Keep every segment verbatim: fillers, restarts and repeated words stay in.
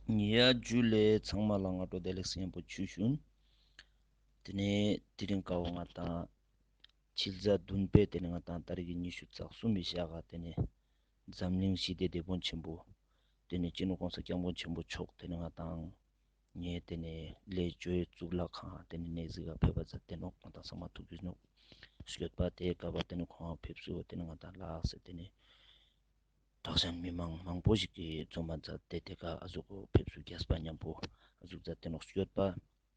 ཡ་ཇུ་ལེ། ཚང་མ་ལ་སྔ་དྲོ་བདེ་ལེགས་ཡང་པོ་ཆུ་ཞུན། ཏེ་ནེ་དེ་རིང་ཀ་བོ་ང་དང་ཕྱི་ཟླ་བདུན་པའི་ཏེ་ནེ་ང་དང་ཏ་རིག་གི་ཉི་ཤུ་རྩ་གསུམ་པའི་ཞག་ག་ཏེ་ནེ་འཛམ་གླིང་ཞི་བདེ་སྡེ་དཔོན་ཆེན་པོ་ཏེ་ནེ་སྤྱི་ནོར་གོང་ས་སྐྱབས་མགོན་ཆེན་པོ་མཆོག་ཏེ་ནེ་ང་དང་ངའི་ཏེ་ནེ་ལས་ཇོ་ཡི་གཙུག་ལག་ཁང་ཏེ་ནེ་གནས་གཟིགས་ག་ཕེབས་པ་མཛད་དེ་ནོག། ང་དང་ཚང་མ་ཐུགས་རྗེ་ཆེ་ནོག། སྐྱོད་པ་ཏེ་ཀ་བོ་ཏེ་ནེ་ཁོང་ཕེབས་སུ་ཏེ་ནེ་ང་དང་ལགས་སེ་ཏེ་ནེ་དྲག་ཞན་མི་མང་མང་པོ་ཞིག་གི་འཛོམས་པ་མཛད་དེ་ཏེ་ཀ་ཨ་ཟུག་གོ་ཕེབས་སུ་རྒྱས་པ་ཉམ་པོ་ཨ་ཟུག་མཛད་དེ་ནོག། སྐྱོད་པ་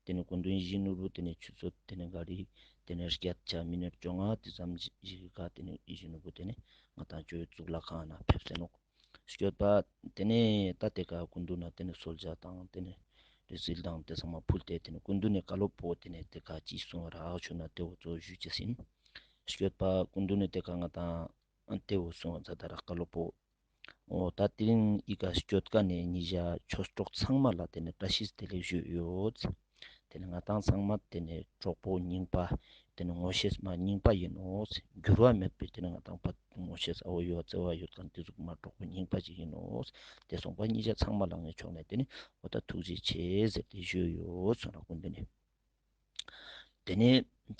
ཏེ་ནེ་སྐུ་མདུན་ཡིད་བཞིན་ནོར་བུ་ཏེ་ནེ་ཆུ་ཚོད་ཏེ་ནེ་ག་རི་ཏེ་ནེ་བརྒྱད་ཆ་མི་ནཊ་བཅོ་ལྔ་ཏེ་ཙམ་ཞིག་ག་ཏེ་ནེ་ཡིད་བཞིན་ནོར་བུ་ཏེ་ནེ་ང་དང་ཇོ་ཡི་གཙུག་ལག་ཁང་ནེ་ཕེབས་སེ་ནོག། སྐྱོད་པ་ཏེ་ནེ་ཏ་ཏེ་ཀ་སྐུ་མདུན་ན་ཏེ་ནེ་གསོལ་ཇ་དང་ཏེ་ནེ་རིལ་བུ་དང་ཏེ་ཚང་མ་ཕུལ་ཏེ་ཏེ་ནེ་སྐུ་མདུན་ནི་བཀའ་སློབ་པོ་ཏེ་ནེ་ཏེ་ཀ་ཅི་གསུངས་རག་ཞུ་ན་ཏེ་བོ་ཚོ་ཞུ་ཅེས་ཨིན། སྐྱོད་པ་སྐུ་མདུན་ནི་ཏེ་ཀ་ང་དང་ཏེ་བོ་གསུངས་མཛད་དེ་རག་བཀའ་སློབ་པོ། འོ་ཏ་དེ་རིང་འི་ཀ་སྐྱོད་ཀ་ནེ་ཉེ་ཞ་ཆོས་གྲོགས་ཚང་མ་ལ་ཏེ་ནེ་བཀྲ་ཤིས་བདེ་ལེགས་ཞུ་ཡོད། ཏེ་ནེ་ང་དང་ཚང་མ་ཏེ་ནེ་གྲོགས་པོ་རྙིང་པ་ཏེ་ནེ་ངོ་ཤེས་མ་རྙིང་པ་ཨིན་ནོག། འགྱུར་བ་མེད་པའི་ཏེ་ནེ་ང་དང་པ་ངོ་ཤེས་ཨ་བོ་ཡོད་བརྩེ་བ་ཡོད་ཁན་ཏེ་ཟུག་མ་གྲོགས་པོ་རྙིང་པ་ཅིག་ཨིན་ནོག། ཏེ་སོང་པ་ཉེ་ཞ་ཚང་མ་ལ་ངའི་ཕྱོགས་ནེ་ཏེ་ནེ་འོ་ཏ་ཐུགས་རྗེ་ཆེ་ཟེར་ཏེ་ཞུ་ཡོད་སོང་རག་སྐུ་མདུན་ནི། ཏེ་ནེ་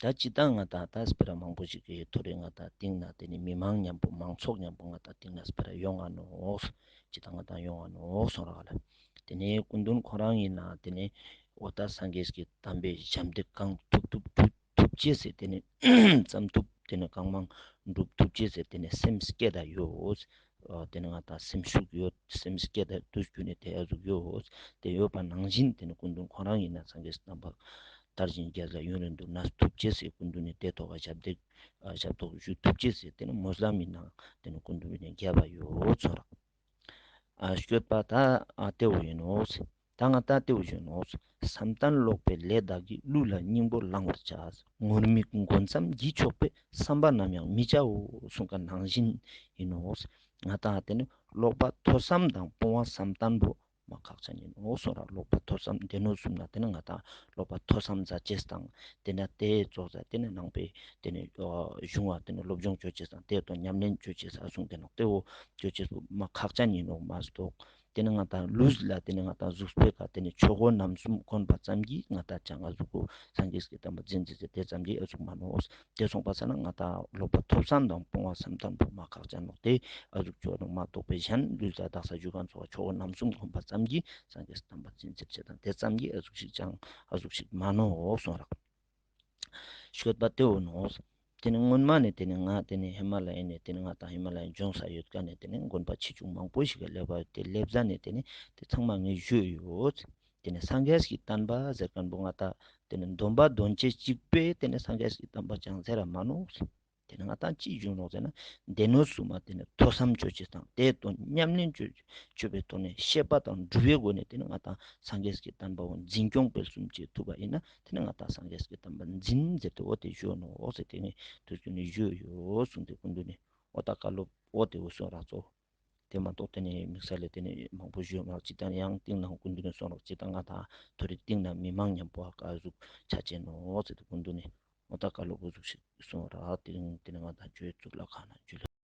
ཏ་ཅི་ཏ་ང་དང་ཏ་སྤེ་ར་མང་པོ་ཞིག་གི་ཐོ་རེ་ང་དང་སྟིང་ནེ་ཏེ་ནེ་མི་མང་ཉམ་པོ་མང་ཚོགས་ཉམ་པོ་ང་དང་སྟིང་ནེ་སྤེ་ར་ཡོང་ང་ནོག། ཅི་ཏ་ང་དང་ཡོང་ང་ནོག་སོང་རག་ལ། ཏེ་ནེ་སྐུ་མདུན་ཁོ་རང་ཨིན་ན་ཏེ་ནེ་འོ་ཏ་སངས་རྒྱས་ཀྱི་བསྟན་པའི་ཞབས་འདེགས་གང་ཐུབ་ཐུབ་ཐུབ་ཐུབ་ཅེས་སི་ཏེ་ནེ་ཙམ་ཐུབ་ཏེ་ནེ་གང་མང་སྒྲུབ་ཐུབ་ཅེས་སི་ཏེ་ནེ་སེམས་བསྐྱེད་ད་ཡོད། ཨ་ཏེ་ནེ་ང་དང་སེམས་ཤུགས་ཡོད་སེམས་བསྐྱེད་ད་དུས་རྒྱུན་ནེ་ཏེ་ཨ་ཟུག་ཡོད། ཏེ་ཡོད་པ་ནང་བཞིན་ཏེ་ནེ་སྐུ་མདུན་ཁོ་རང་ཨིན་ན་སངས་རྒྱས་ཀྱི་བསྟན་པ་དར་ཞིང་རྒྱས་ལ་ཡུན་རིང་དུ་གནས་ཐུབ་ཅེས་སི་སྐུ་མདུན་ནི་ཏེ་ཐོག་ག་ཞབས་འདེགས་ཨ་ཞབས་ཏོག་ཞུ་ཐུབ་ཅེས་སི་ཏེ་ནེ་སྨོན་ལམ་ཨིན་ན་ཏེ་ནེ་སྐུ་མདུན་ནི་རྒྱབ་པ་ཡོད་སོང་རག། ཨ་སྐྱོད་པ་ཏ་ཨ་ཏེ་བོ་ཨིན་ནོག། ཏ་ང་དང་ཏེ་བོ་ཞུ་ནོག། བསམ་གཏན་ལོག་པའི་ལས་དག་གིས། བསླུ་ལ་སྙིང་པོ་བླང་བར་བྱ། ངུར་སྨྲིག་མགོ་ཙམ་གྱིས་ཆོག་པའི། བསམ་པ་ནམ་ཡང་མི་བྱའོ། གསུངས་ཀ་ནང་བཞིན་ཨིན་ནོག། ང་དང་ཏེ་ནེ་ལོག་པ་ཐོས་བསམ་དང་སྤོང་བ་བསམ་གཏན་པོ་མ་ཁག་ཅན་ཨིན་ནོག་སོང་རག། ལོག་པ་ཐོས་བསམ་སྡེ་སྣོད་གསུམ་ན་ཏེ་ནེ་ང་དང་ལོག་པ་ཐོས་བསམ་མཛད་ཅེས་དང་ཏེ་ནེ་ཏེ་ཙོགས་ས་ཏེ་ནེ་ནང་པའི་ཏེ་ནེ་ཨ་གཞུང་བ་ཏེ་ནེ་སློབ་སྦྱོང་ཅོ་ཅེས་དང་ཏེ་དང་ཉམས་ལེན་ཅོ་ཅེས་ས་གསུངས་ཏེ་ནོག། ཏེ་བོ་ཅོ་ཅེས་པོ་མ་ཁག་ཅན་ཨིན་ནོག་མ་གཏོགས། ཏེ་ནེ་ང་དང་ལུས་ལ་ཏེ་ནེ་ང་དང་གཟུགས་པོའི་ཀ་ཏེ་ནེ་ཆོས་གོས་རྣམ་གསུམ་གོན་པ་ཙམ་གྱིས་ང་དང་ཅང་ཨ་ཟུག་གོ་སངས་རྒྱས་ཀྱི་བསྟན་པ་འཛིན་ཅེས་ཟེར་ཏེ་ཙམ་གྱིས་ཨ་ཟུག་མ་ནོག། ཏེ་སོང་པ་ས་ན་ང་དང་ལོག་པ་ཐོས་བསམ་དང་སྤོང་བ་བསམ་གཏན་པོ་མ་ཁག་ཅན་ནོག། ཏེ་ཨ་ཟུག་ཅོ་ནོག་མ་གཏོགས་པའི་གཞན་ལུས་ལ་དག་ས་ཞུ་ཁན་ཚོགས་ཆོས་གོས་རྣམ་གསུམ་གོན་པ་ཙམ་གྱིས་སངས་རྒྱས་བསྟན་པ་འཛིན་ཅེས་ཟེར་ཏེ་ཙམ་གྱིས་ཨ་ཟུག་ཞིག་ཅང་ཨ་ཟུག་ཞིག་མ་ནོག་སོང་རག། སྐྱོད་པ་ཏེ་བོ་ནོག། ཏེ་ནེ་སྔོན་མ་ནེ་ཏེ་ནེ་ང་ཏེ་ནེ་ཧི་མ་ལ་ཡ་ནེ་ཏེ་ནེ་ང་དང་ཧི་མ་ལ་ཡ་ལྗོངས་ས་ཡོད་ཀ་ནེ་ཏེ་ནེ་དགོན་པ་ཆེ་ཆུང་མང་པོ་ཞིག་ག་ལེབ་བ་ཡོད། ཏེ་ལེབ་ཟ་ནེ་ཏེ་ནེ་ཏེ་ཚང་མ་ངས་ཞུས་ཡོད། ཏེ་ནེ་སངས་རྒྱས་ཀྱི་བསྟན་པ་ཟེར་ཁན་པོ་ང་དང་ཏེ་ནེ་སྡོམ་པ་འདོན་ཅེས་གཅིག་པོས་ཏེ་ནེ་སངས་རྒྱས་ཀྱི་བསྟན་པ་ཅང་ཟེར་ར་མ་ནོག། ཏེ་ནེ་ང་དང་ཅི་ཞུ་ནོག་ཟེར་ན་སྡེ་སྣོད་གསུམ་མ་ཏེ་ནེ་ཐོས་བསམ་ཅོ་ཅེས་དང་ཏེ་དང་ཉམས་ལེན་ཅོ་ཅོ་བའི་ཐོག་ནེ་ཤེས་པ་དང་སྒྲུབ་པའི་སྒོ་ནེ་ཏེ་ནེ་ང་དང་སངས་རྒྱས་ཀྱི་བསྟན་པ་བོ་འཛིན་སྐྱོང་སྤེལ་གསུམ་ཅོ་ཐུབ་པ་ཨིན་ན་ཏེ་ནེ་ང་དང་སངས་རྒྱས་ཀྱི་བསྟན་པ་འཛིན་ཟེར་ཏེ་འོ་ཏེ་ཞུ་ནོག་ཟེར་ཏེ་ནེ་དུས་རྒྱུན་ནེ་ཞུ་ཡོད་གསུངས་ཏེ་སྐུ་མདུན་ནེ་འོ་ཏ་བཀའ་སློབ་འོ་ཏེ་འོ་གསུངས་རག་ཚོ། ཏེ་མ་གཏོགས་ཏེ་ནེ་དམིགས་བསལ་ལ་ཏེ་ནེ་མང་པོ་ཞུ་མ་རག་ཅི་ཏང་ཡང་སྟིང་ནེ་སྐུ་མདུན་ནེ་གསུངས་རག་ཅི་ཏང་ང་དང་ཐོ་རེ་སྟིང་ནེ་མི་མང་ཉམ་པོ་ཧ་ཀ་ཟུག་ཆ་ཅེས་ནོག་ཟེར་ཏེ་སྐུ་མདུན་ནེ་འོ་ཏ་བཀའ་སློབ་འོ་ཟུག་ཞིག་གསུངས་རག། ཏེ་རིང་ཏེ་ནེ་ང་དང་ཇོ་ཡི་གཙུག་ལག་ཁང་ན་ཇུ་ལེ།